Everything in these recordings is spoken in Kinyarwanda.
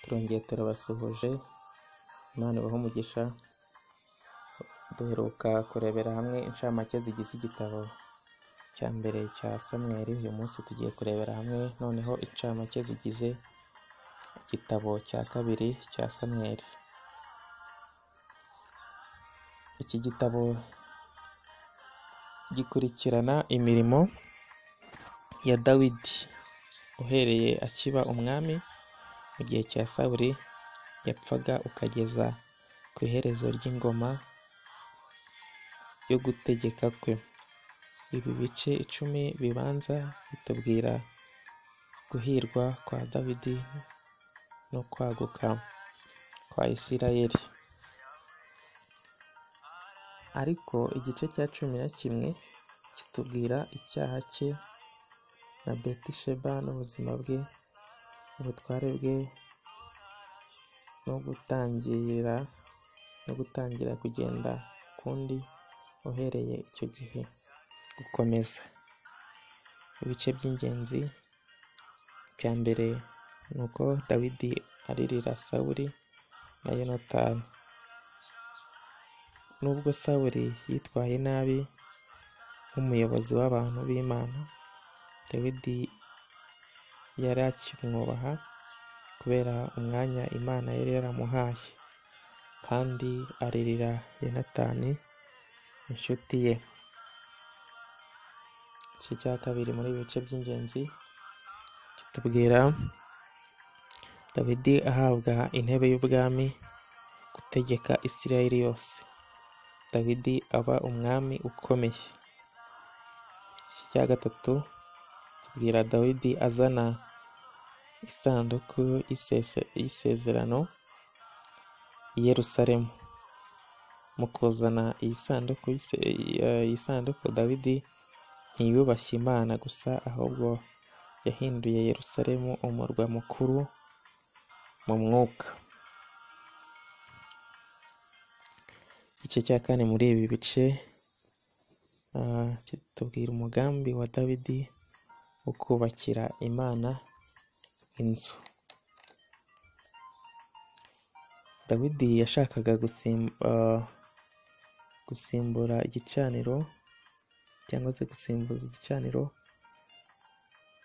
Turongeye turabasuhuje, Imana ibahe umugisha. Duheruka kurebera hamwe incamake zigize igitabo cya mbere cya Samweli. Uyu munsi tugiye kurebera hamwe noneho incamake zigize igitabo cya kabiri cya Samweli. Iki gitabo gikurikirana imirimo ya Dawidi uhereye akiba umwami mu gihe cya Sawuli yapfaga ukageza ku iherezo ry'ingoma yo gutegeka kwe. Ibi bice 10 bibanza bitubwira guhirwa kwa Dawidi no kwaguka kwa Isirayeli. Ariko igice cya 11 kitubwira icyaha cye na Betisheba n'ubuzima bwe, ubutware bwe no gutangira kugenda ukundi uhereye icyo gihe gukomeza. Ibice by'ingenzi bya mbere ni uko Dawidi aririra Sawuli na Yonatani. Nubwo Sawuli yitwaye nabi nk'umuyobozi w'abantu b'Imana, Dawidi yari akimwubaha kubera umwanya Imana yari yaramuhaye, kandi aririra Yonatani inshuti ye. Igice cya kabiri muri ibi bice by'ingenzi kitubwira Dawidi ahabwa intebe y'ubwami gutegeka Isirayeli yose. Dawidi aba umwami ukomeye. Igice cya gatatu tubwira Dawidi azana isanduku y'isezerano i Yerusalemu. Mu kuzana iyi sanduku Dawidi ntiyubashye Imana gusa, ahubwo yahinduye Yerusalemu umurwa mukuru mu mwuka. Igice cya kane muri ibi bice kitubwira umugambi wa Dawidi wo kubakira Imana inzu. Dawidi yashakaga gusimbura igicaniro cyangwa se gusimbuza igicaniro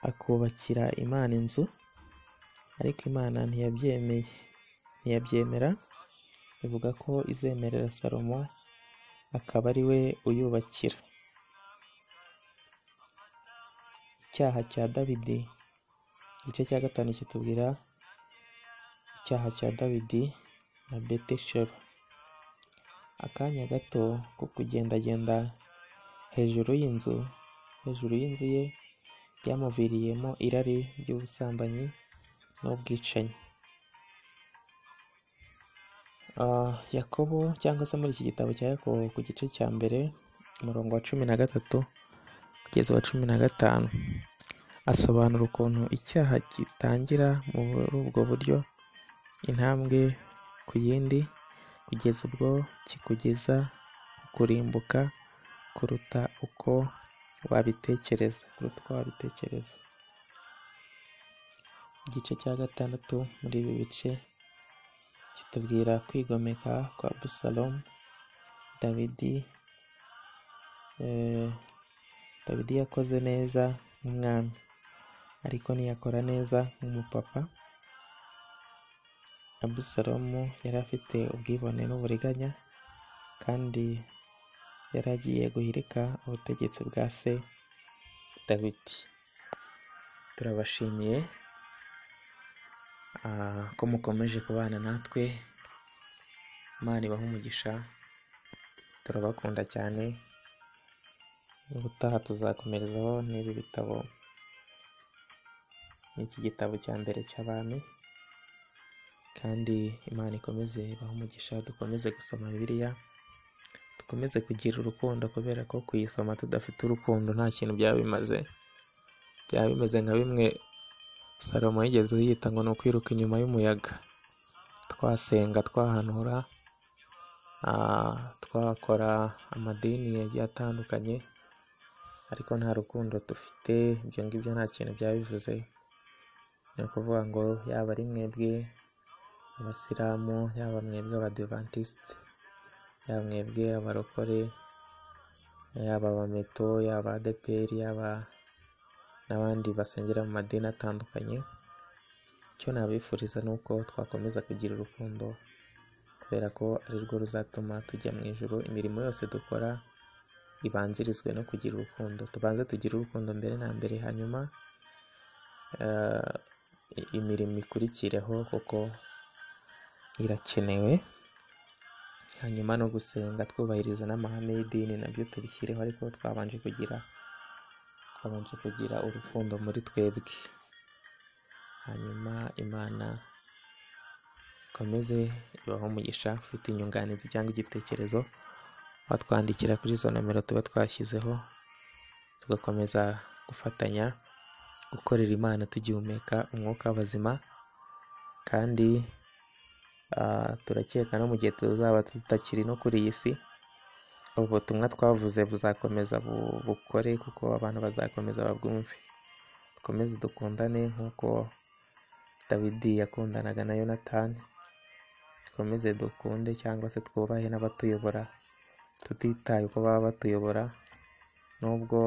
akubakira Imana inzu, ariko Imana ntiyabyemera, ivuga ko izemerera Salomo akaba ari we uyubakira. Icyaha cya Dawidi, igice cya 5 kitubwira icyaha cya Dawidi na Betisheba. Akanya gato ko kugendagenda hejuru y'inzu ye byamuviriyemo irari ry'ubusambanyi n'ubwicanyi. Yakobo cyangwa se muri iki gitabo cya Yakobo ku gice cya mbere umurongo wa 13 kugeza wa 15 asobanura ukuntu icyaha gitangira muri ubwo buryo, intambwe ku yindi, kugeza ubwo kikugeza kurimbuka kuruta uko wabitekereza. Igice cya 6 muri ibi bice kitubwira kwigomeka kwa Abusalomu. Dawidi yakoze neza nk'umwami, ariko ntiyakora neza nk'umupapa. Abusalomu yari afite ubwibone n'uburiganya, kandi yari agiye guhirika ubutegetsi bwa se Dawidi. Turabashimiye ko mukomeje kubana natwe. Imana ibahe umugisha, turabakunda cyane. Ubutaha tuzakomerezaho n'ibi bitabo, n'iki gitabo cya mbere cy'Abami, kandi Imana ikomeze ibahe umugisha. Dukomeze gusoma Bibiliya, dukomeze kugira urukundo, kubera ko kuyisoma tudafite urukundo nta kintu byaba bimaze. Byaba bimeze nka bimwe Salomo yigeze yita ngo ni ukwiruka inyuma y'umuyaga. Twasenga, twahanura, twakora amadini yagiye atandukanye, ariko nta rukundo dufite, ibyo ngibyo nta kintu byaba bivuze. Ni ukuvuga ngo yaba ari mwebwe Abasilamu, yaba mwebwe Abadivantisite, yaba mwebwe abarokore, yaba abameto, yaba ADEPR, yaba n'abandi basengera mu madini atandukanye, icyo nabifuriza ni uko twakomeza kugira urukundo, kubera ko ari rwo ruzatuma tujya mu ijuru. Imirimo yose dukora ibanzirizwe no kugira urukundo. Tubanze tugire urukundo mbere na mbere, hanyuma imirimo ikurikireho kuko irakenewe. Hanyuma no gusenga twubahiriza n'amahame y'idini nabyo tubishyireho, ariko twabanje kugira urukundo muri twebwe. Hanyuma Imana ikomeze ibahe umugisha. Ufite inyunganizi cyangwa igitekerezo watwandikira kuri izo nomero tuba twashyizeho, tugakomeza gufatanya gukorera Imana tugihumeka umwuka w'abazima. Kandi turakeka no mu gihe tuzaba tutakiri no kuri iyi si, ubutumwa twavuze buzakomeza bukore, kuko abantu bazakomeza babwumve. Dukomeze dukundane nk'uko Dawidi yakundanaga na Yonatani, dukomeze dukunde cyangwa se twubahe n'abatuyobora, tutitaye uko baba batuyobora. Nubwo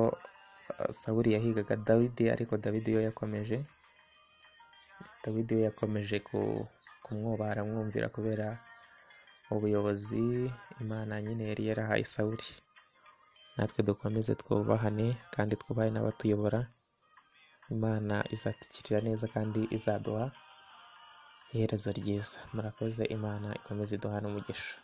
Sawuli yahigaga Dawidi, ariko Dawidi we yakomeje kumwubaha, aramwumvira kubera ubuyobozi Imana nyine yari yarahaye Sawuli. Natwe dukomeze twubahane kandi twubahe n'abatuyobora. Imana izatugirira neza kandi izaduha iherezo ryiza. Murakoze, Imana ikomeze iduhane umugisha.